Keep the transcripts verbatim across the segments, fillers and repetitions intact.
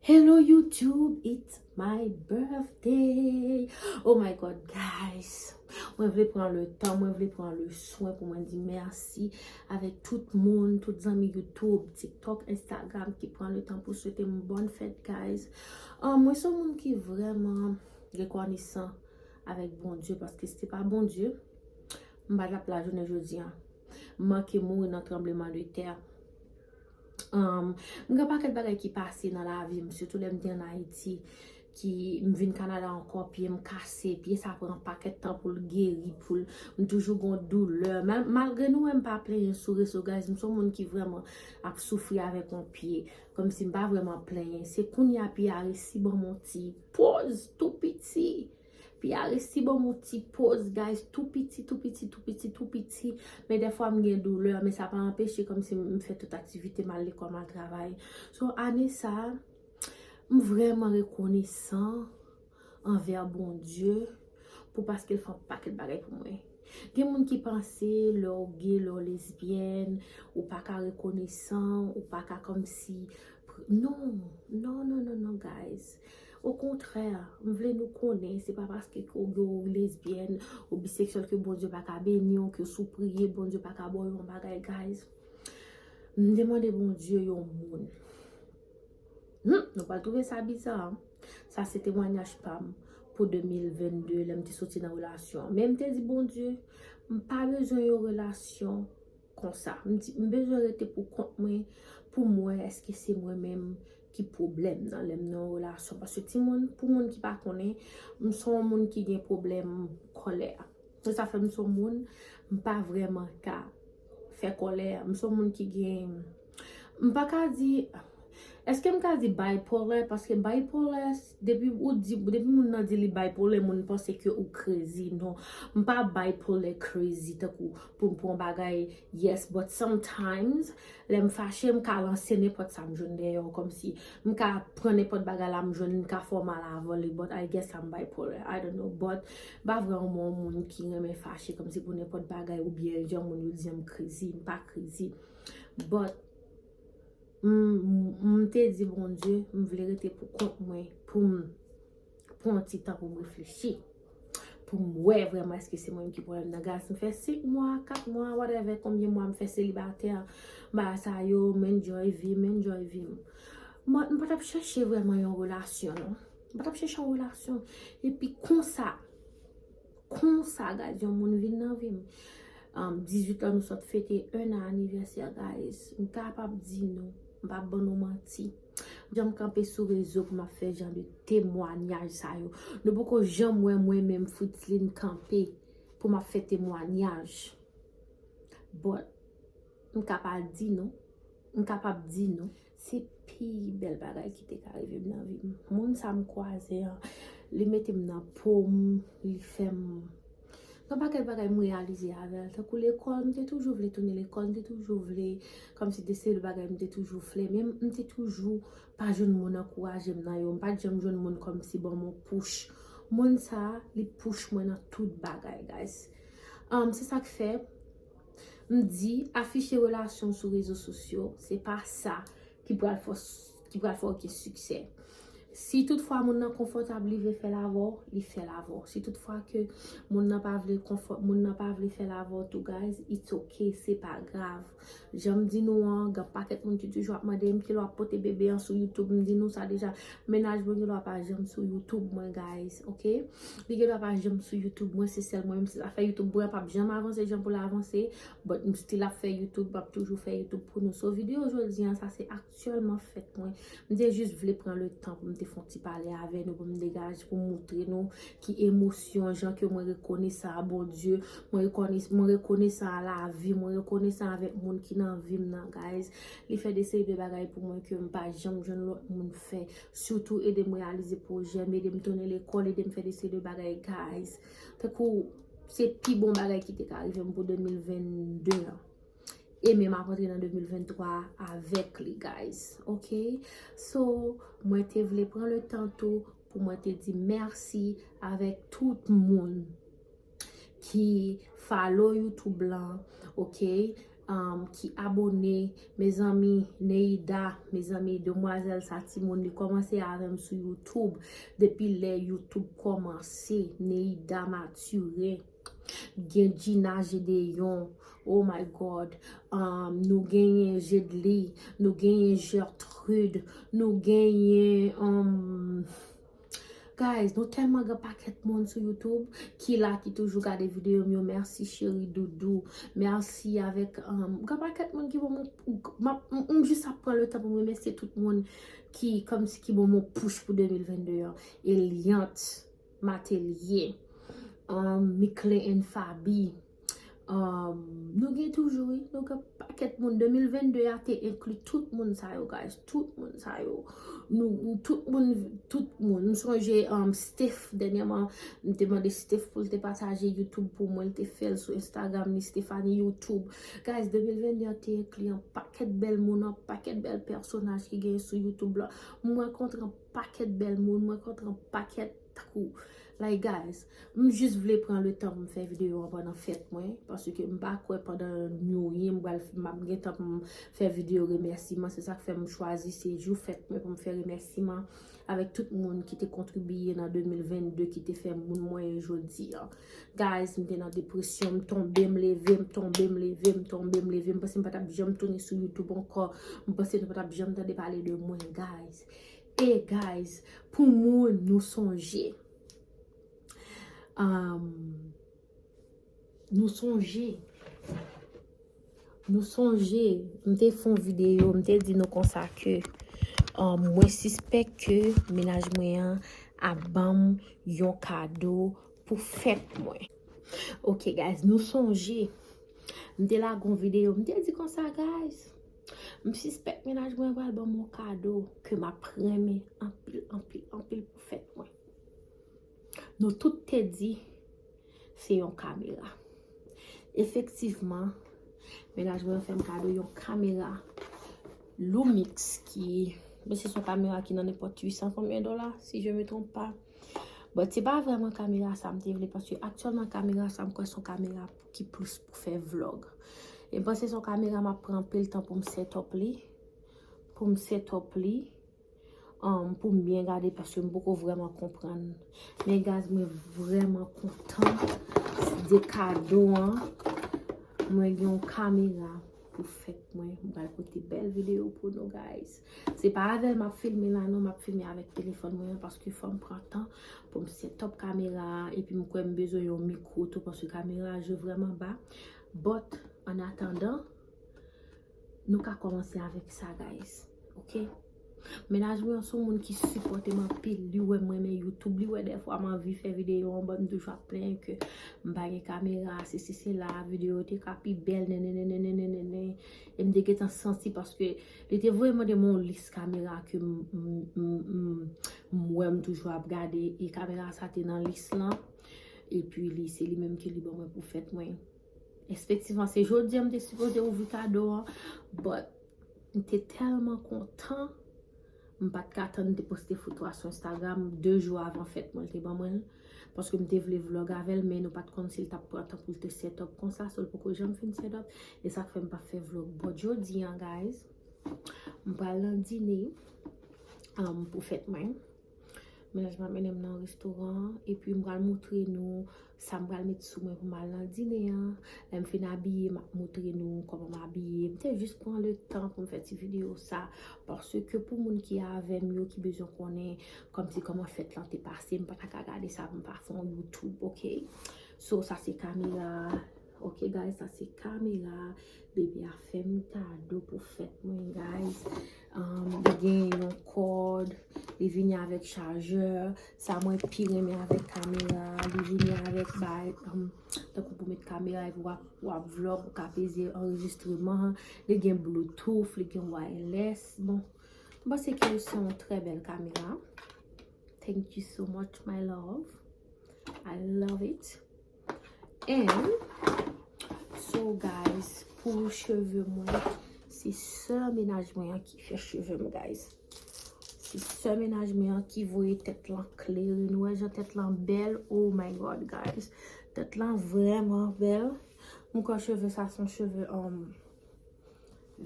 Hello YouTube, it's my birthday. Oh my God, guys. Mwen vle pran le tan, mwen vle pran le swen pou mwen di mèsi avèk tout moun, tout zanmi YouTube, TikTok, Instagram ki pran le tan pou swete m bòn fèt, guys. Ah, mwen se yon moun ki vrèman rekonesan avèk Bondye, paske si se pa Bondye, m pa t ap la jounen jodi a. M manke mouri nan tranbleman de tè. Um, m gen pakèt bagay ki pase nan lavi m, sitou lè m te ann Ayiti, ki m vin Kanada ankò, pye m kase, pye sa pran pakèt tan pou l geri, pou l, m toujou gon doulè. Mal, malgre nou wè m pa plenyen sou rezo, guys, m se yon moun ki vrèman ap soufri avèk yon pye, kòmsi m pa vrèman plenyen. Se kounye a pye a resi ban m yon ti poz tou piti. Pye a resi ban m yon ti poz, guys, tou piti, tou piti, tou piti, tou piti. Men dèfwa m gen doulè, men sa pa anpeche kòmsi m fè tout aktivite, m al lekòl, m al travay. So, ane sa, m vrèman rekonesan anvè Bondye pou paske l fè yon pakèt bagay pou mwen. Gen moun ki panse lè w gay, lè w lesbyèn, ou pa ka rekonesan, ou pa ka kòmsi... Non, non, non, non, non, guys. Okontrè, m vle nou konnen, se pa paske ke w gay, ou lesbyèn, ou biseksyèl ke Bondye pa ka beni w, ke si w priye, Bondye pa ka ba w yon bagay, guys. M te mande Bondye yon moun. Hmm, nou pral twouve sa biza, hein? Sa se temwayaj pa m pou de mil vennde, lè m te soti nan relasyon an. Men m te di Bondye, m pa bezwen yon relasyon konsa. M di, m bezwen rete pou kont mwen, pou m wè èske se mwen menm ki pwoblèm nan lè m nan yon relasyon. Paske timoun, pou moun ki pa konnen, m se yon moun ki gen pwoblèm kòlè. Se sa fè m se yon moun, m pa vrèman ka fè kòlè. M se yon moun ki gen, m pa ka di, èske m ka di bipolar? Paske bipolar, depi ou di, depi moun nan di li bipolar, moun panse ke ou crazy. Non, m pa bipolar crazy, tankou pou m pran bagay, yes, but sometimes, lè m fache, m ka lanse nenpòt sa m jwenn dèyè w, kòmsi m ka pran nenpòt bagay la m jwenn, m ka fè w mal avè li, but I guess I'm bipolar, I don't know, but m pa vrèman yon moun ki renmen fache kòmsi pou nenpòt bagay, oubyen jan moun yo di m crazy, m pa crazy, but m, m, m te di Bondye, m vle rete pou kont mwen, pou m pran yon ti tan pou m reflechi, pou m wè vrèman èske se mwen ki pwoblèm nan. Guys, m fè senk mwa, kat mwa, whatever, konbyen mwa m fè selibatè, bagay sa yo, m enjoy vi m, m enjoy vi m. Mwen, m pa t ap chèche vrèman yon relasyon, non. M pa t ap chèche yon relasyon. Epi konsa, konsa, guys, yon moun vin nan vi m. Um, dizuit an, nou sot fete en an anivèsè, guys. M kapab di nou, m p ap ban nou manti. Jan m kanpe sou rezo pou m ap fè jan de temwayaj sa yo. Nou poko janm wè mwen menm Fritzline kanpe pou m ap fè temwayaj. But, m kapab di nou, m kapab di nou, se pi bèl bagay ki te ka rive m nan vi m. Moun sa m kwaze an, li mete m nan po m, li fè m Gen pakèt bagay m reyalize avè l. Tankou lekòl, m te toujou vle tounen lekòl, m te toujou vle, kòmsi de seri de bagay m te toujou vle. Men m te toujou pa jwenn moun ankouraje m nan yo. M pa t janm jwenn moun kòmsi ban m yon push. Moun sa, li push mwen nan tout bagay, guys. Um, se sa k fè, m di, afiche relasyon sou rezo sosyo, se pa sa ki pral fè, ki pral fè w gen siksè. Si toutfwa moun nan konfòtab, li vle fè l avè w, li fè l avè w. Si toutfwa ke moun nan pa vle konfò-, moun nan pa vle fè l avè w tou, guys, it's okay, se pa grav. Jan m di nou an, gen pakèt moun ki toujou ap mande m kilè w ap pote bebe an sou YouTube. M di nou sa deja, mennaj mwen gen dwa pa janm sou YouTube mwen, guys, ok? Li gen dwa pa janm sou YouTube mwen, se sèl mwen menm, se zafè YouTube mwen p ap janm avanse jan pou l avanse, but m still ap fè YouTube, m ap toujou fè YouTube pou nou. So, videyo jodi an, sa se aktyèlman fèt mwen. M te jis vle pran le tan pou m te fè yon ti pale avè nou, pou m degaje, pou m moutre nou ki emosyon, jan ke mwen rekonesan a Bondye, mwen rekones-, mwen rekonesan a lavi, mwen rekonesan avèk moun ki nan vi m nan, guys. Li fè de seri de bagay pou mwen ke m pa janm jwenn lòt moun fè. Sitou ede m reyalize pwojè m, ede m tounen lekòl, ede m fè de seri de bagay, guys. Tankou, se pi bon bagay ki te ka rive m pou de mil vennde an. E menm ap antre nan de mil venntwa avèk li, guys. Ok? So, mwen te vle pran le tan tou pou mwen te di mèsi avèk tout moun ki follow YouTube lan, ok? um, ki abone. Mezanmi, Neida, mezanmi, demwazèl sa timoun, li kòmanse avè m sou YouTube. Depi lè YouTube kòmanse, Neida Mathurin, gen Gina Gedeon, oh my God, um, nou genyen Jedly, nou genyen Gertrude, nou genyen, um, guys, nou tèlman gen pakèt moun sou YouTube ki la, ki toujou gade videyo m yo. Mèsi, cheri doudou. Mèsi avèk, um, gen pakèt moun ki ban m, m, m, m jis ap pran le tan pou m remèsye tout moun ki, kòmsi ki ban m yon push pou de mil vennde an. Eliante Matelier, um, Mickley and Faby, um, nou gen toujou, wi, nou gen pakèt moun. De mil vennde a te enkli tout moun sa yo, guys. Tout moun sa yo. Nou, nou, tout moun, tout moun. M sonje, um, Steph, dènyèman, m te mande Steph pou l te pataje YouTube pou mwen, l te fè l sou Instagram li, Stephanie YouTube. Guys, de mil vennde a te enkli yon pakèt bèl moun, yon pakèt bèl pèsonaj ki genyen sou YouTube la. M rankontre yon pakèt bèl moun, m rankontre yon pakèt takou. Like, guys, m jis vle pran le tan pou m fè videyo an pandan fèt mwen, paske m pa kwè pandan New Year m pral, m ap gen tan pou m fè videyo remèsiman. Se sa k fè m chwazi se jou fèt mwen pou m fè remèsiman avèk tout moun ki te kontribiye nan de mil vennde, ki te fè moun mwen ye jodi a. Guys, m te nan depresyon, m tonbe, m leve, m tonbe, m leve, m tonbe, m leve. M panse m pa t ap janm tounen sou YouTube ankò. M panse nou pa t ap janm tande pale de mwen, guys. E, guys, pou moun, nou sonje. Um, nou sonje. Nou sonje, m te fè yon videyo, m te di nou konsa ke, um, mwen sispèk ke mennaj mwen an ap ban m yon kado pou fèt mwen. Ok, guys, nou sonje. M te lage yon videyo, m te di konsa, guys, m sispèk mennaj mwen pral ban m yon kado ke m ap renmen anpil, anpil, anpil pou fèt mwen. Nou tout te di se yon kamera. Efektivman, mennaj mwen fè m kado yon kamera Lumix ki, men se yon kamera ki nan nenpòt uit san konbyen dola, si je me trompe pas. But se pa vrèman kamera sa m te vle, paske aktyèlman kamera sa m kwè se yon kamera ki plis pou fè vlog. E m panse se yon kamera m ap pran anpil tan pou m set up li, pou m set up li, um, pou m byen gade, paske m poko vrèman konprann. Men guys, mwen vrèman kontan de kado an. Mwen gen yon kamera pou fèt mwen. M pral pote bèl videyo pou nou, guys. Se pa avè l m ap filme la, non, m ap filme avèk telefòn mwen an, paske fò m pran tan pou m set up kamera a, epi m kwè m bezwen yon mikwo tou, paske kamera a jwe vrèman ba. But, an atandan, nou ka kòmanse avèk sa, guys. Ok? Mennaj mwen an se yon moun ki sipòte m anpil. Li wè m renmen YouTube. Li wè dèfwa m anvi fè videyo an, but m toujou ap plenyen ke m pa gen kamera, sesi sela, videyo te ka pi bèl, nenenenenenenenen. E m te gentan santi paske li te voye mande m yon lis kamera ke m, m, m, m, m wè m toujou ap gade. E kamera sa te nan lis lan. Epi li, se li menm ke li ban mwen pou fèt mwen. Efektivman, se jodi a m te sipoze ouvri kado an, but m te tèlman kontan, m pa t ka tann, m te poste foto a sou Instagram de jou avan fèt mwen, l te ban mwen l, paske m te vle vlog avè l, men nou pa t konn si l t ap pran tan pou l te set up konsa, so l poko janm fin set up, e sa k fè m pa fè vlog. But jodi a, guys, m pral nan dine, um, pou fèt mwen. Mennaj mwen ap mennen m nan restoran an, epi m pral montre nou sa m pral met sou mwen pou m al nan dine an. Lè m fin abiye, m ap montre nou kòman m abiye. M te jis pran le tan pou m fè ti videyo sa, paske pou moun ki avè m yo, ki bezwen konnen kòmsi kòman fèt lan te pase, m pa ta ka gade sa pou m pa fè yon YouTube, ok? So, sa se kamera. Ok, guys, sa se kamera. Bebe a fè m kado pou fèt mwen, guys. Um, li gen yon kòd, li vini avèk chajè. Sa mwen pi renmen avèk kamera, li vini avèk bay, um, tankou pou met kamera epi w ap, w ap vlog, ou ka peze anrejistreman. Li gen Bluetooth, li gen wireless. Bon, m panse ke se yon trè bèl kamera. Thank you so much, my love. I love it. And so, guys, pou cheve mwen, se sè mennaj mwen an ki fè cheve m, guys. Se sè mennaj mwen an ki voye tèt lan klere. Nou wè jan tèt lan bèl? Oh my God, guys. Tèt lan vrèman bèl. M kwè cheve sa se yon cheve, um,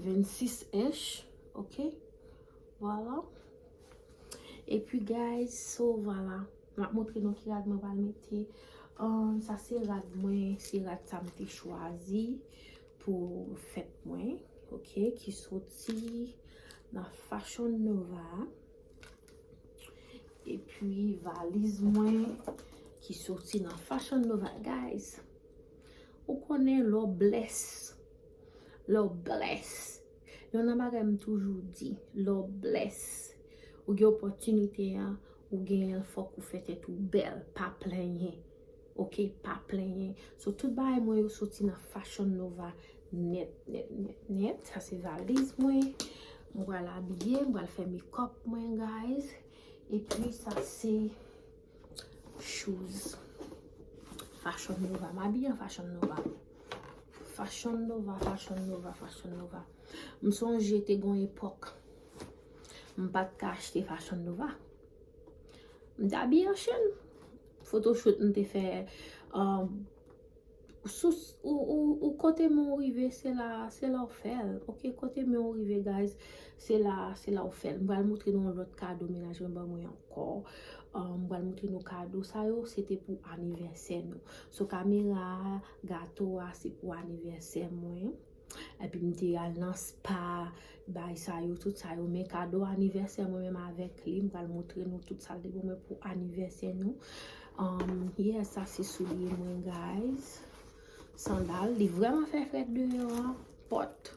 Vennsis ench, ok? Vwala. Epi, guys, so, vwala. M ap montre nou ki rad mwen pral mete. Um, sa se rad mwen, se rad sa m te chwazi pou fèt mwen, ok? Ki soti nan Fashion Nova. Epi valiz mwen ki soti nan Fashion Nova, guys. Ou konnen lè w bless. Lè w bless. Yon nan bagay m toujou di, lè w bless. Ou gen opòtinite a, ou genyen l, fòk ou fè tèt ou bèl, pa plenyen. Ok, pa plenyen. So, tout bagay mwen yo soti nan Fashion Nova nèt, nèt, nèt, nèt. Sa se valiz mwen. Mwen pral abiye, mwen pral fè makeup mwen, guys. Epi sa se shoes. Fashion Nova. M abiye an Fashion Nova. Fashion Nova, Fashion Nova, Fashion Nova. M sonje te gon epòk m pa t ka achte Fashion Nova. M t abiye an Shein. Photoshoot m te fè, um, sou, ou, ou, ou kote men w rive, se la, se la w fè l. Ok, kote men w rive, guys, se la, se la w fè l. M pral montre nou yon lòt kado mennaj mwen ban mwen ankò. Um, m pral montre nou kado sa yo, se te pou anivèsè nou. So, kamera a, gato a, se pou anivèsè mwen. Epi m te al nan spa, bay sa yo, tout sa yo. Men kado anivèsè mwen menm avèk li, m pral montre nou tout sa l te pou mwen pou anivèsè nou. Um, yeah, sa se soulye mwen, guys. Sandal, li vrèman fè frèt deyò a. Pòt.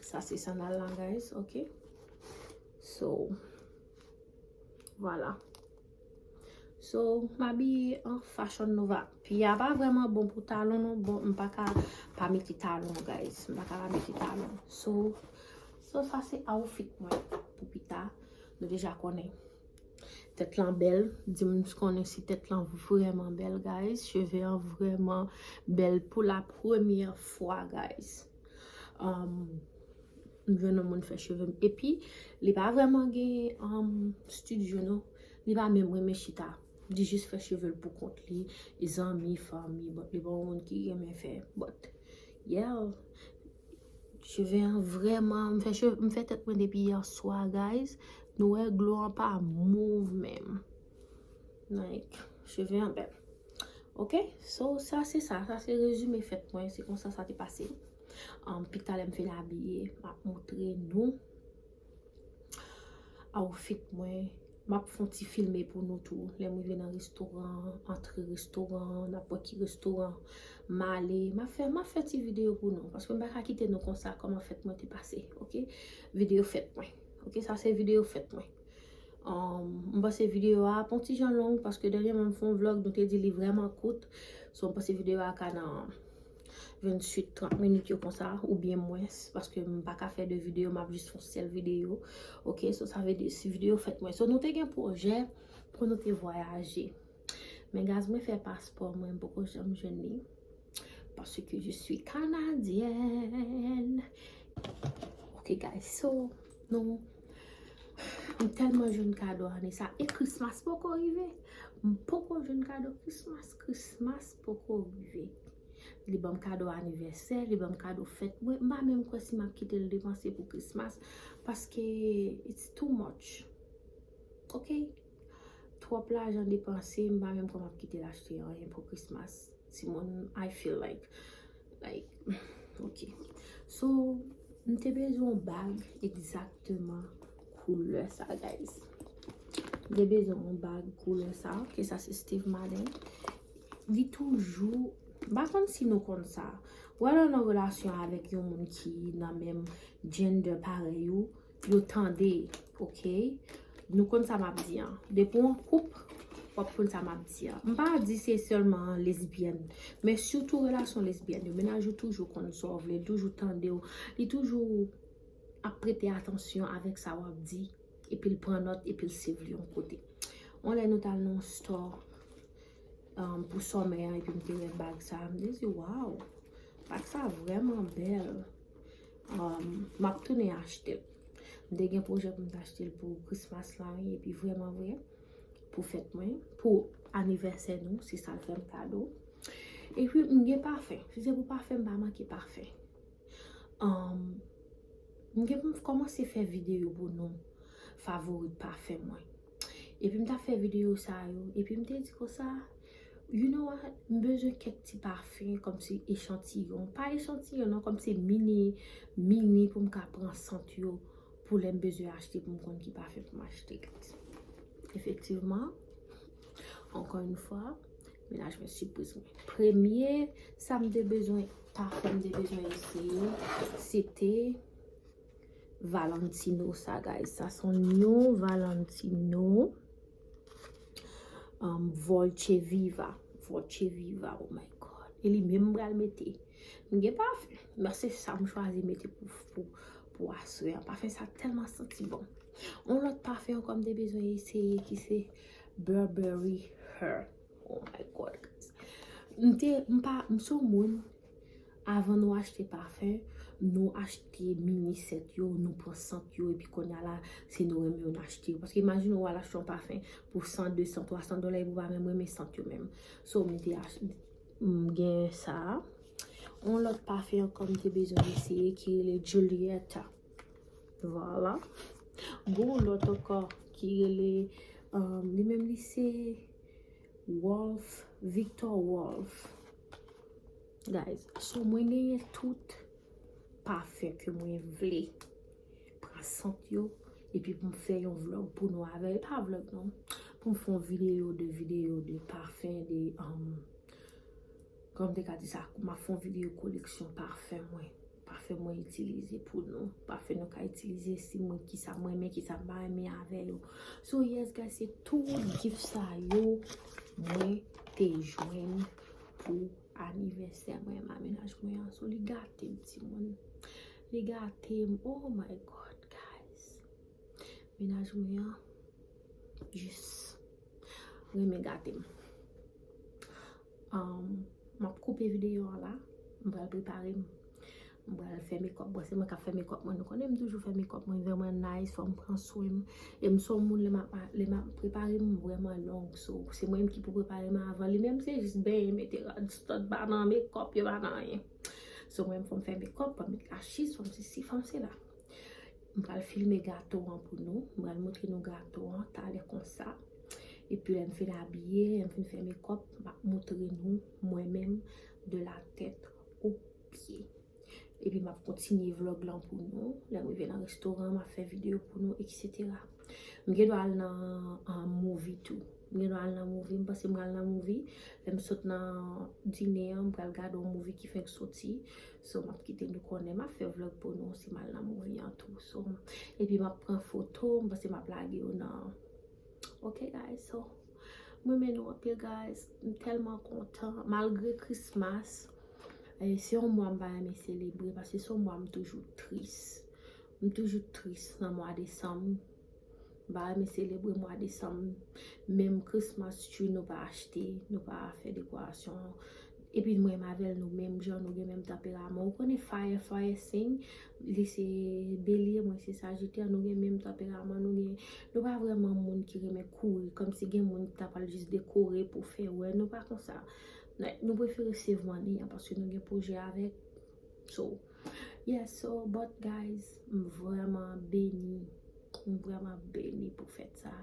Sa se sandal la, guys, ok? So, vwala. So, m abiye an Fashion Nova. Pye a pa vrèman bon pou talon, non. Bon, m pa ka pa mete talon, guys. M pa ka pa mete talon. So, so sa se outfit mwen pou pita. Nou deja konnen. Tèt lan bèl. Di m konnen si tèt lan vrèman bèl, guys. Cheve an vrèman bèl pou la premyè fwa, guys. Um, m jwenn yon moun fè cheve m. Epi, li pa vrèman gen, um, studio, non. Li pa menm renmen chita. Li jis fè cheve l pou kont li. Li zanmi, fanmi, but li pa yon moun ki renmen fè. But, yeah. Cheve an vrèman, m fè cheve, m fè tèt mwen depi yè swa, guys. Nou wè, glo an pa move menm. Like, cheve an bèl. Ok? So, sa se sa. Sa se rezime fèt mwen. Se konsa sa te pase. Um, pi talè m fin abiye, m ap montre nou outfit mwen. M ap fè yon ti filme pou nou tou. Lè m rive nan restoran, antre restoran, n ap wè ki restoran m ale. M ap fè, m ap fè ti videyo pou nou. Paske m pa ka kite nou konsa kòman fèt mwen te pase. Ok? Videyo fèt mwen. Ok? Sa se videyo fèt mwen. Um, m panse videyo a ap yon ti jan long paske dènyèman m fè yon vlog, nou te di li vrèman kout. So, m panse videyo a ka nan venntuit, trant minit yo konsa, oubyen mwens, paske m pa ka fè de videyo, m ap jis fè yon sèl videyo. Ok, so sa vle di, si videyo fèt mwen. So, nou te gen pwojè pou nou te vwayaje. Men guys, mwen fè paspò mwen, m poko janm jwenn li. Parce que je suis canadienne. Ok, guys, so, nou, m tèlman jwenn kado ane sa. E Christmas poko rive. M poko jwenn kado Christmas. Christmas poko rive. Li ban m kado anivèsè, li ban m kado fèt mwen. M pa menm kwè si m ap kite l depanse pou Christmas. Paske it's too much. Ok? Twòp lajan depanse, m pa menm kwè m ap kite l achte anyen pou Christmas. Timoun, I feel like, like, ok. So, m te bezwen yon bag egzakteman koulè sa, guys. M te bezwen yon bag koulè sa. Ok, sa se Steve Madden. Li toujou, m pa konn si nou konn sa. Ou al nan relasyon avèk yon moun ki nan menm gender parèy ou, yo tande, ok? Nou konn sa m ap di an. Depi w an koup, w ap konn sa m ap di an. M pa di se sèlman lesbyèn, men sitou relasyon lesbyèn yo. Mennaj ou toujou konn sa w vle, li toujou tande w, li toujou ap prete atansyon avèk sa w ap di, epi l pran nòt, epi l swiv li yon kote. On lè nou t al nan yon store, um, pou summer an, epi m te wè bag sa, m te di, "Waw, bag sa vrèman bèl." Um, m ap tounen achte l. M te gen pwojè pou m t achte l pou Christmas la, wi, epi vrèman vre, pou fèt mwen, pou anivèsè nou, se sa l fè m kado. Epi m gen pafen. Si se pou pafen, m pa manke pafen. Um, m gen pou m kòmanse fè videyo pou nou, favori pafen mwen. Epi m t ap fè videyo sa yo, epi m te di konsa, you know what, m bezwen kèk ti pafen, kòmsi echantiyon, pa echantiyon non, kòmsi mini, mini pou m ka pran sant yo, pou lè m bezwen achte, pou m konn ki pafen pou m achte. Efektivman, ankò yon fwa, mennaj mwen sipriz mwen. Premye, sa m te bezwen, pafen m te bezwen eseye, se te Valentino sa, guys. Sa se yon Valentino, um, Dolce Vita. Dolce Vita, oh my God. E li menm m pral mete. M gen pafen, men se sa m chwazi mete pou, pou, pou aswè a. Pafen sa tèlman santi bon. Yon lòt pafen ankò m te bezwen eseye ki se Burberry Her. Oh my God, guys. M te, m pa, m se yon moun, avan nou achte pafen, nou achte mini sèt yo, nou pran sant yo, epi kounye a la, se nou renmen yo n achte yo. Paske imajine w al achte yon pafen pou san, de san, twa san dola, epi w pa menm renmen sant yo menm. So, m te achte, m gen sa. Yon lòt pafen ankò m te bezwen eseye ki rele Giulietta. Vwala. Gon lòt ankò ki rele, um, li menm li se Wolf, Victor Wolf. Guys, so mwen genyen tout pafen ke mwen vle. Pran sant yo, epi pou m fè yon vlog pou nou avè l. Pa vlog non. Pou m fè yon videyo de, videyo de pafen, de, um, kòman m te ka di sa, m ap fè yon videyo koleksyon pafen mwen. Pafen mwen itilize pou nou. Pafen nou ka itilize si mwen, kisa mwen renmen, kisa m pa renmen avè yo. So yes, guys, se tout gift sa yo mwen te jwenn pou anivèsè mwen a mennaj mwen an. So li gate m, timoun. Li gate m. Oh my God, guys. Mennaj mwen an jis renmen gate m. Um, m ap koupe videyo an la. M pral prepare m. M pral fè makeup. Bon, se mwen k ap fè makeup mwen. Nou konnen m toujou fè makeup mwen vrèman nice, fò m pran swen m. E m se yon moun, lè m ap, lè m ap prepare m, m vrèman long. So, se mwen menm ki pou prepare m avan. Li menm se jis benyen, mete rad sòt, pa nan makeup, yo pa nan anyen. So, mwen menm fò m fè makeup, fò m met lachis, fò m sesi, fò m sela. M pral filme gato an pou nou. M pral montre nou gato an talè konsa. Epi lè m fin abiye, lè m fin fè makeup, m ap montre nou mwen menm de la tèt o pye. Epi m ap kontinye vlog lan pou nou. Lè m rive nan restoran, m ap fè videyo pou nou, et cetera. M gen dwa al nan, an, movie tou. M gen dwa al nan movie, m panse m pral nan movie. Lè m sot nan dine an, m pral gade yon movie ki fenk soti. So, m ap kite nou konnen, m ap fè vlog pou nou si m al nan movie an tou. So, epi m ap pran foto, m panse m ap lage yo nan. Ok, guys, so, mwen renmen nou anpil, guys. M tèlman kontan. Malgre Christmas, eh, se yon mwa m pa renmen selebre, paske se yon mwa m toujou tris. M toujou tris nan mwa desanm. M pa renmen selebre mwa desanm. Menm Christmas tree nou pa achte, nou pa fè dekorasyon. Epi mwen menm avè l, nou menm jan, nou gen menm tanperaman. Ou konnen fire, fire sign, li se Belye, mwen se Sajitè, nou gen menm tanperaman, nou gen, nou pa vrèman moun ki renmen kouri, kòmsi gen moun ki ta pral jis dekore pou fè wè, nou pa konsa. Nou, nou prefere save money an, paske nou gen pwojè avèk. So, yeah, so, but guys, m vrèman beni. M vrèman beni pou fèt sa.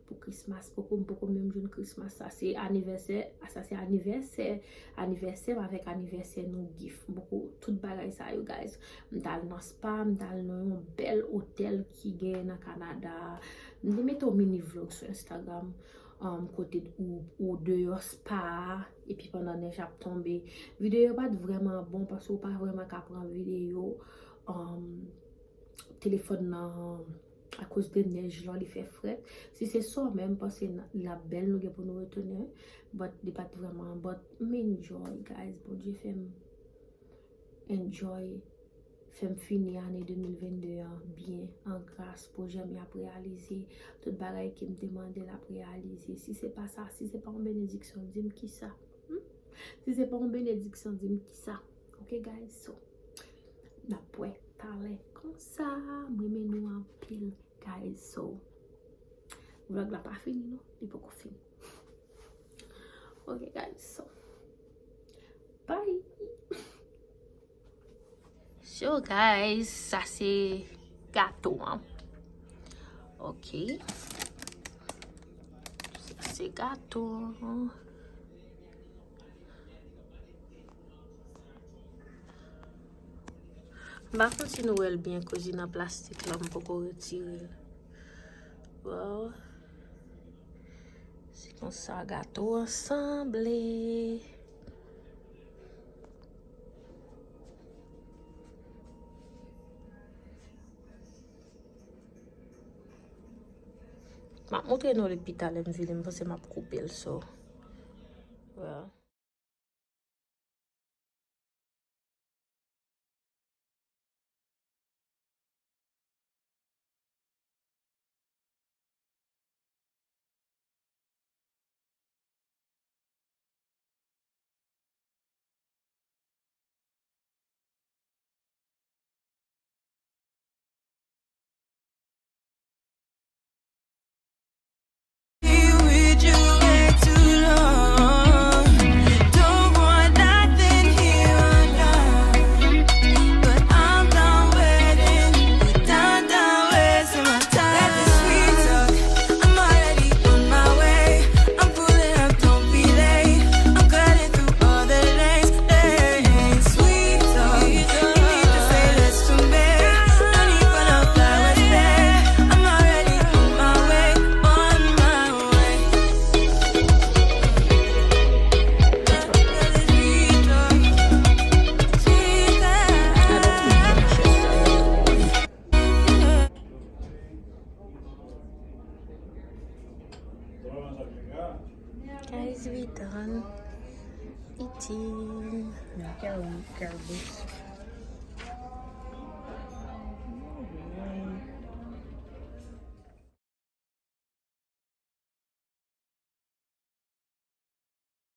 Pou Christmas, poko, m poko menm jwenn Christmas. Sa se anivèsè, sa se anivèsè, anivèsè m avèk anivèsè nou gift. M poko, tout bagay sa yo, guys. M t al nan spa, m t al nan yon bèl otèl ki gen nan Kanada. M te mete yon mini vlog sou Instagram, um, kote ou, ou deyò spa a, epi pandan nèj ap tonbe. Videyo pa t vrèman bon paske ou pa vrèman ka pran videyo, um, telefòn nan, akoz de nèj lan, li fè frèt. Si se somè, m panse n-, l ap bèl, nou gen pou nou retounen. But li pa t vrèman, but m enjoy, guys. Bondye fè m enjoy, fè m fini ane de mil vennde an byen, an gras, pwojè m y ap reyalize, tout bagay ke m te mande l ap reyalize. Si se pa sa, si se pa yon benediksyon, di m kisa? Hmm? Si se pa yon benediksyon, di m kisa? Ok, guys, so, n ap wè talè konsa, m renmen nou anpil, guys, so, vlog la pa fini, non, li poko fini. Ok, guys, so, bye! Yo, guys, sa se gato an. Ok. Sa se gato an. M pa konn si nou wè l byen, koz li nan plastik la, m poko retire l. Wow. Se konsa gato an sanble. M ap montre nou li pi talè m vini, m panse m ap koupe l, so. Well. Guys, we done eating. Carry, carry this.